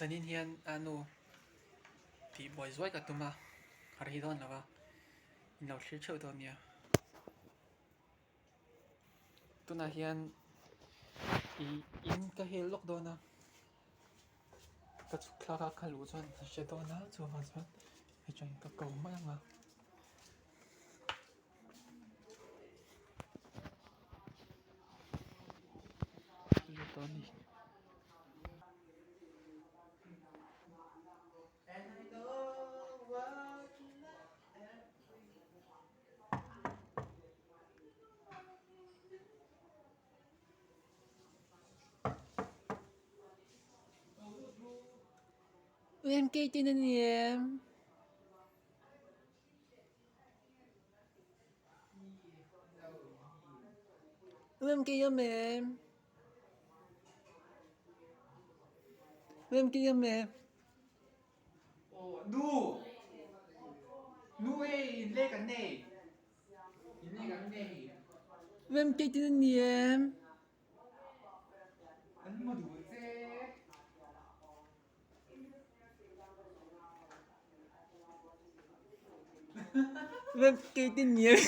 Zanin hian a nu tih buai zuai ka tum a, a rei dawn lo va, in lo thlir theuh dawn nia. Tunah hian ih in ka hel lawk dawn a, ka chhuk thlak a ka luh chuan a hre dawn a chuvang chuan hei chuan ka ko mai ang a. Lut dawn a ni. UMK tin a ni em? UMK awm em? UMK awm em? Aw nu nu hei inlei kan nei inlei kan nei. UMK tin a ni em? An hmu duh che. UMK tin ni em?